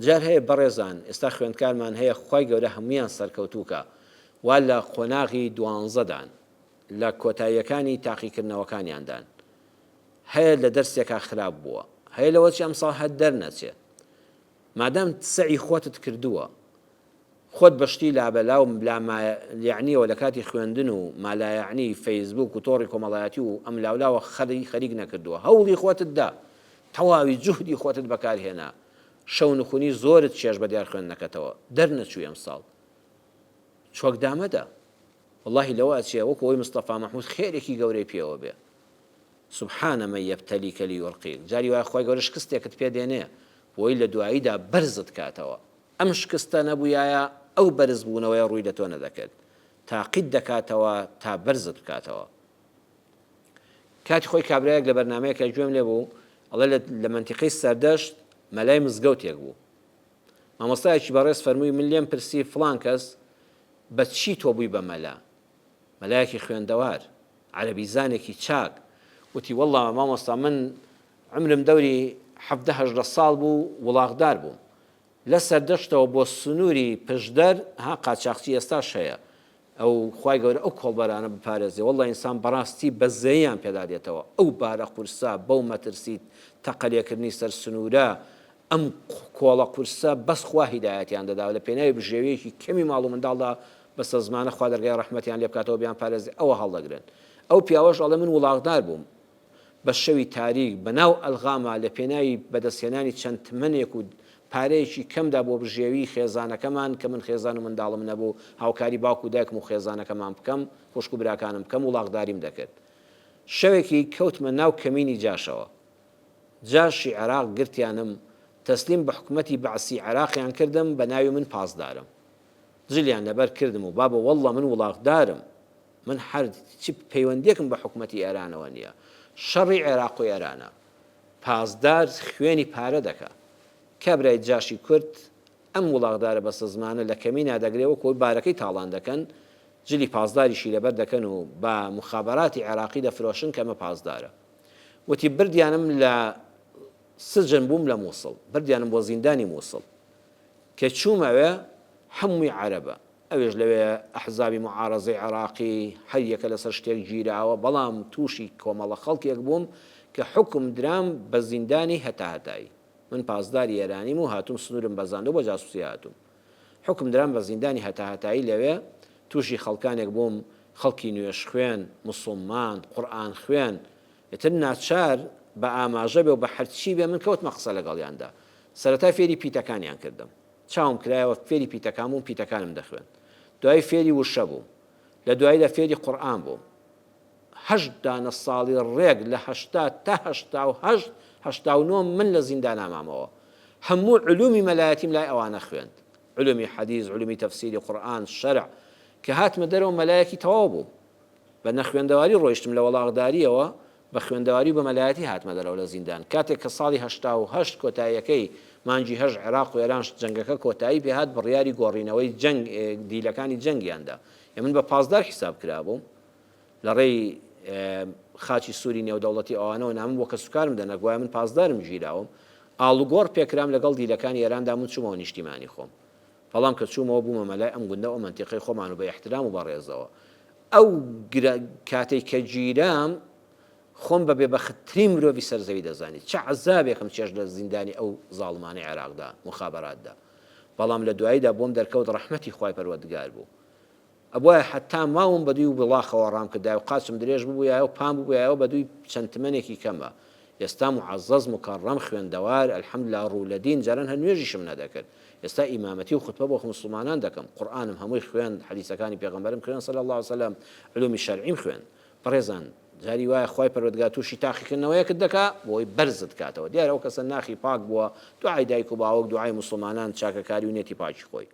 جار هەیە بەڕێزان ئێستا خوێندکارمان هەیە خوای گەورە هەموویان سەرکەوتووکا وا لە قۆناغی دوانزەدان لە کۆتاییەکانی تاقیکردنەوەکانیاندان هەیە لە دەرسێکا خراپ بووە هەیە لەوەچی ئەمساڵ هەر دەرنەچێ مادام سەعی خۆتت کردووە خۆت بە شتی لابەلا و لامایەعنیەوە لە کاتی خوێندن و مالایەعنی فەیسبوک و تۆڕی کۆمەڵایەتی و ئەملاولاوە خەریک نەکردووە هەوڵی خۆتت دا تەواوی جوهدی خۆتت بەکار هێنا شەونخونی زۆرت چێژ بە دیار خوێندنەکەتەوە دەرنەچووی ئەمساڵ چۆک دامەدە وەڵاهی لەوە ئەچێ وەکو ئەوەی مستەفا مەحمود خێرێکی گەورەی پێوە بێ سبحان من یبتلیک لیرقیک جاری وایە خوای گەورە شکستێکت پێ دێنێ بۆی لە دواییدا بەرزت کاتەوە ئەم شکستە نەبوویایە ئەو بەرز بوونەوەیە ڕووی لە تۆ نەدەکرد تاقیت دەکاتەوە تا بەرزت بکاتەوە کاتی خۆی کابرایەک لە بەرنامەیەکە گوێم لێ بوو ئەڵێ لە مەنتیقەی سەردەشت مەلای مزگەوتێک بوو مامۆستایەکی بەڕێز فەرمووی من لێم پرسی فڵان کەس بە چی تۆ بووی بە مەلا؟ مەلایەکی خوێندەوار، عەرەبی زانێکی چاک، وتی وەڵڵا مامۆستا من عومرم دەوری 17 18 ساڵ بوو وڵاغدار بووم لە سەردەشتەوە بۆ سنووری پشدەر ها قاچاخچی ئێستاش هەیە ئەو خوای گەورە ئەو کۆڵبەرانە بپارێزێ واللە ئینسان بەڕاستی بەزەییان پێدا دێتەوە ئەو بارە قورسە بەو مەترسی تەقە لێکردنی سەر سنوورە ئەم کۆڵە قورسە بەس خوا هیدایەتیان دەدا لە پێناوی بژێویەکی کەمی ماڵ و منداڵدا بەسە زمانە خوا دەرگای ڕەحمەتیان لێ بکاتەوە بیان پارێزێ ئەوە هەڵدەگرن ئەو پیاوەش ئەڵێ من وڵاغدار بووم بە شەوی تاریک بە ناو ئەلغاما لە پێناوی بەدەستهێنانی چەند تمەنێک و پارەیەکی کەمدا بۆ بژێویی خێزانەکەمان کە من خێزان و منداڵم نەبوو هاوکاری باوک و دایکم و خێزانەکەمان بکەم خوشک و براکانم بکەم وڵاغداریم دەکرد شەوێکی کەوتمە ناو کەمینی جاشەوە جاشی عێراق گرتیانم تەسلیم بە حکومەتی بەعسی عێراقیان کردم بە ناوی من پاسدارم جلیان لەبەر کردم و بابە واللە من وڵاغدارم من هەر چ پەیوەندیەکم بە حکومەتی ئێرانەوە نیە شەڕی عێراق و ئێرانە پاسدار خوێنی پارە دەکا کابرای جاشی کورد ئەم وڵاغدارە بەسەزمانە لە کەمینا دەگرێ وەکو ئەوەی بارەکەی تاڵان دەکەن جلی پاسداریشی لەبەر دەکەن و بە موخابەراتی عێراقی دەفرۆشن کە ئەمە پاسدارە وتی بردیانم لە سجن بووم لە موسڵ بردیانم بۆ زیندانی موسڵ کە چووم ئەوێ هەمووی عەرەبە ئەوێش لەوێ ئەحزابی موعارەزەی عێراقی هەر یەکە لەسەر شتێک گیراوە، بەڵام تووشی کۆمەڵە خەڵکێک بووم کە حوکم درام بە زیندانی هەتاهەتایی. من پاسداری ئێرانیم و هاتووم سنوورم بەزاندووە بۆ جاسووسی هاتووم. حوکم درام بە زیندانی هەتاهەتایی لەوێ تووشی خەڵکانێک بووم خەڵکی نوێژخوێن، موسوڵمان، قورئان خوێن. ئیتر ناچار بە ئاماژە بێ و بە هەرچی بێ من کەوتمە قسە لەگەڵیاندا. سەرەتا فێری پیتەکانیان کردم. چاوم کرایەوە فێری پیتەکان بووم پیتەکانم دەخوێند دوایی فێری وشە بووم لە دواییدا فێری قورئان بووم هەشت دانە ساڵی ڕێک لە 80 تا 88 89 من لە زیندانا مامەوە هەموو علومی مەلایەتیم لای ئەوانە خوێند علومی حەدیث علومی تەفسیری قورئان شەرع کە هاتمە دەرەوە مەلایەکی تەواو بووم بە نەخوێندەواری ڕۆیشتم لە وەڵاغدارییەوە بە خوێندەواری و بە مەلایەتی هاتمە دەرەوە لە زیندان. کاتێک کە ساڵی 88 کۆتاییەکەی مانگی هەشت عێراق و ئێران جەنگەکە کۆتایی پێ هات بڕیاری گۆڕینەوەی جەنگ دیلەکانی جەنگیان دا. ئێ من بە پاسدار حیساب کرابووم. لە ڕێی خاچی سووری نێودەوڵەتی ئەوانەوە نامە بۆ کەسوکارم دەنارد گوایە من پاسدارم گیراوم. ئاڵوگۆڕ پێکرام لەگەڵ دیلەکانی ئێراندا من چوومەوە نیشتیمانی خۆم. بەڵام کە چوومەوە بوومە مەلای ئەم گوندە و ئەم مەنتیقەی خۆمان و بە ئیحترام و بە ڕێزەوە. ئەو کاتەی کە گیرام خۆم بە بێبەختترین مرۆڤی سەر زەوی دەزانی. چ عەزابێکم چێژت لە زیندانی ئەو زاڵمانەی عێراقدا، موخابەراتدا. بەڵام لە دواییدا بۆم دەرکەوت ڕەحمەتی خوای پەروەردگار بوو. ئەبوایە حەتا ماوم بەدووی وڵاخەوە ڕامکردایە و قاچم درێژ ببوویایە و پان ببوویایەوە بەدووی چەند تمەنێکی کەمە. ئێستا موعەزەز موکەڕەم خوێندەوار الحمدللە ڕوو لە دین جاران هەر نوێژیشم نەدەکرد ئێستا ئیمامەتی و خوتبە بۆ موسڵمانان دەکەم قورئانم هەمووی خوێند حەدیسەکانی پێغەمبەرم خوێند صلی اللە علیە وسلم علومی شەرعیم خوێند بەڕێزان جاری وایە خوای پەروەردگار تووشی تاقیکردنەوەیەکت دەکا بۆی بەرزت کاتەوە دیارە ئەو کەسە ناخی پاک بووە دوعای دایک و باوک دوعای موسڵمانان چاکەکاری و نێتی پاکی خۆی.